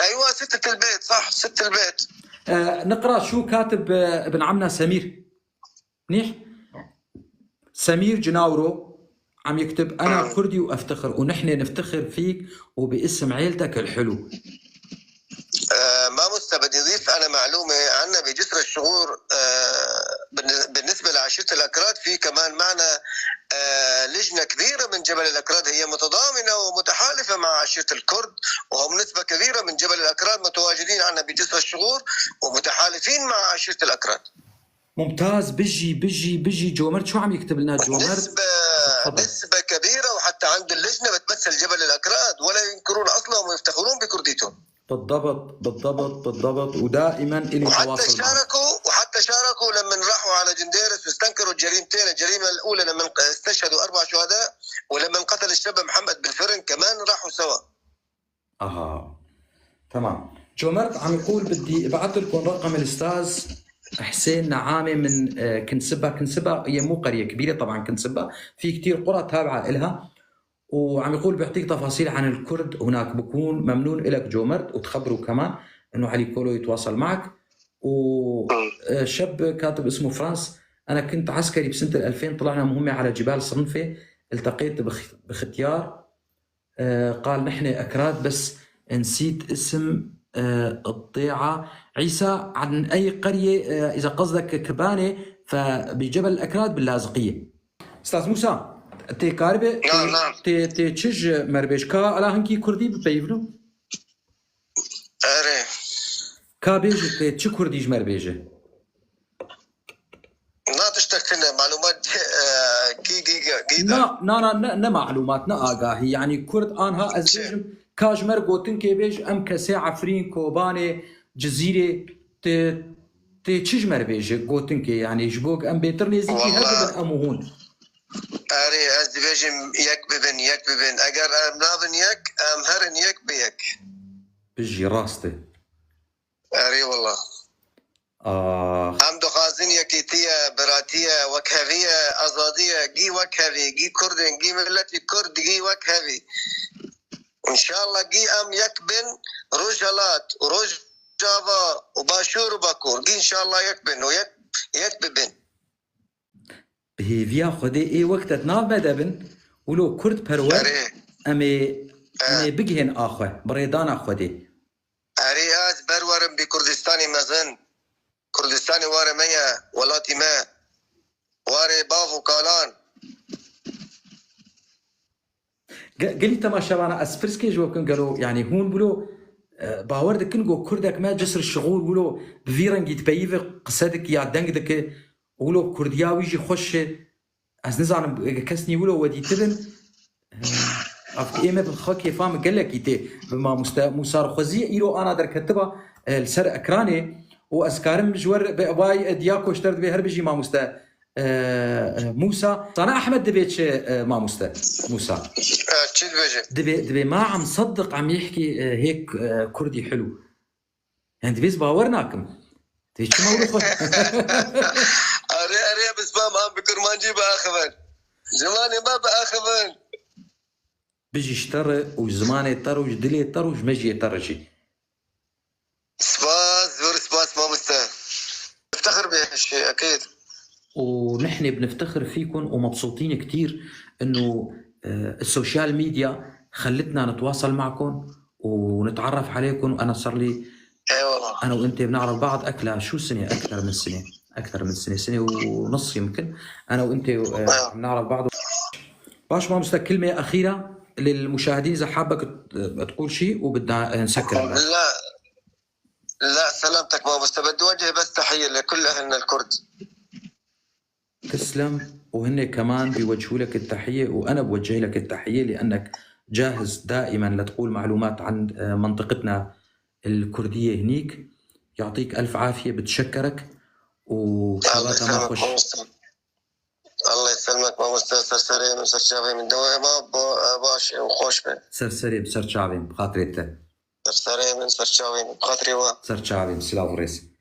ايوه ستة البيت، صح، ست البيت.
نقرا شو كاتب ابن عمنا سمير، منيح؟ سمير جناورو عم يكتب: انا كردي وافتخر، ونحن نفتخر فيك وباسم عيلتك الحلو.
ما بدي اضيف انا معلومة عنا بجسر الشغور. بالنسبة لعشيره الاكراد، في كمان معنا لجنة كبيرة من جبل الاكراد، هي متضامنه ومتحالفه مع عشيره الكرد، وهم نسبه كبيرة من جبل الاكراد متواجدين عنا بجسر الشغور ومتحالفين مع عشيره الاكراد.
ممتاز. بجي بجي بجي جومرت، شو عم يكتب لنا جومرت؟
نسبة كبيرة، وحتى عند اللجنة بتمثل جبل الأكراد، ولا ينكرون أصلهم ويفتخرون بكرديتهم.
بالضبط بالضبط بالضبط، ودائما إلي تواصل معهم.
وحتى شاركوا لما راحوا على جنديرس واستنكروا الجريمتين، الجريمة الأولى لما استشهدوا 4 شهداء، ولما قتل الشاب محمد بالفرن كمان راحوا سوا.
اها تمام. جومرت عم يقول بدي ابعث لكم رقم الأستاذ حسين نعامة من كنسبة. كنسبة هي مو قرية كبيرة طبعا، كنسبة في كتير قرى تابعة إلها، وعم يقول بيعطيك تفاصيل عن الكرد هناك. بكون ممنون لك جومرت، وتخبره كمان انه علي كولو يتواصل معك. وشاب كاتب اسمه فرانس: انا كنت عسكري بسنة 2000، طلعنا مهمة على جبال صنفة، التقيت بختيار، قال نحن اكراد، بس نسيت اسم الضيعة. عيسى عن اي قرية؟ اذا قصدك كبانة فبجبل الاكراد باللاذقية. استاذ موسى تي كاربه
نعم.
تي تشج مربيش كا على هنكي كردي ببيفلو؟
اري
كا بيجي تي تش كرديج مربيجه؟
نا تشتكتنا معلومات كي كي كي
نا نا نا نا معلومات نا آگاهي، يعني كرد آنها از بيجم كاجمر گوتن كي بيج ام كسي عفرين كوباني جزيرة تي تشج مربيجه گوتن كي، يعني جبوك ام بيتر نزيكي هر ام هون.
اري از بيجم يك ببن يك ببن، اگر ام نابن يك ام هرن يك بيك.
بيجي راستي.
اري والله. ام دخازن يكيتية براتية وكهفية ازادية جي وكهفي جي كردن جي ملتي كرد جي وكهفي. ان شاء الله جي ام يكبن رجلات ورجافا وباشور وباكور جي ان شاء الله يكبن ويك يكبن.
بهيفيا خدي اي وقت تناف بدبن ولو كرد پرور امي بجهن اخوه بريدان خدي.
اري از برورم بكردستاني مزن، كردستاني واري ميا ولاتي ما واري بافو كالان.
قلي تماشا انا اسبرسكي جو كن قالوا يعني هون بلو باور دكن جو كردك ما جسر الشغور بلو بفيرنجي تبيف قصدك يا دنگ ولو كردياوي جي خوش از نزانم كسني ولو ودي تبن اف ايما بالخاك فام قال لك يتي بما موسى خزي ايرو انا در كتبه لسر اكراني واسكارم جور باي دياكو اشترت به هربجي ما مستا موسى انا احمد دبيتش ما مستا موسى دبي دبي ما عم صدق عم يحكي هيك كردي حلو، يعني دبيز باورناكم دبي شو ما
اري اري بس ما عم بكرمانجي باخذن زماني ما باخذن
بيجي اشتر وزماني تر وجدلي تر وجمجي ترجي.
سباس زور سباس ما مستاهل، نفتخر بهالشيء اكيد،
ونحن بنفتخر فيكم ومبسوطين كثير انه ال social media خلتنا نتواصل معكم ونتعرف عليكم. وانا صار لي
ايوه
انا وانت بنعرف بعض اكله شو سنة، اكثر من سنة، اكثر من سنة، سنة ونص يمكن انا وانت بنعرف بعض. باش ما كلمة اخيرة للمشاهدين اذا حابك تقول شيء وبدنا نسكر.
لا لا سلامتك ما بدي اوجه بس تحية لكل اهلنا الكرد.
تسلم، وهن كمان بيوجهوا لك التحية وانا بوجه لك التحية لانك جاهز دائما لتقول معلومات عن منطقتنا الكردية هنيك. يعطيك الف عافية، بتشكرك
الله
و شباتا ما
يسلمك
خوش.
ماموستا، الله يسلمك ماموستا. سرسري من سرشاوي من دواء ما باش وخوش به.
سرسري بسرچاويم بخاتري تە.
سرسري من سرشاوي من بخاطري وا.
سرچاويم، سلاڤ و ڕێز.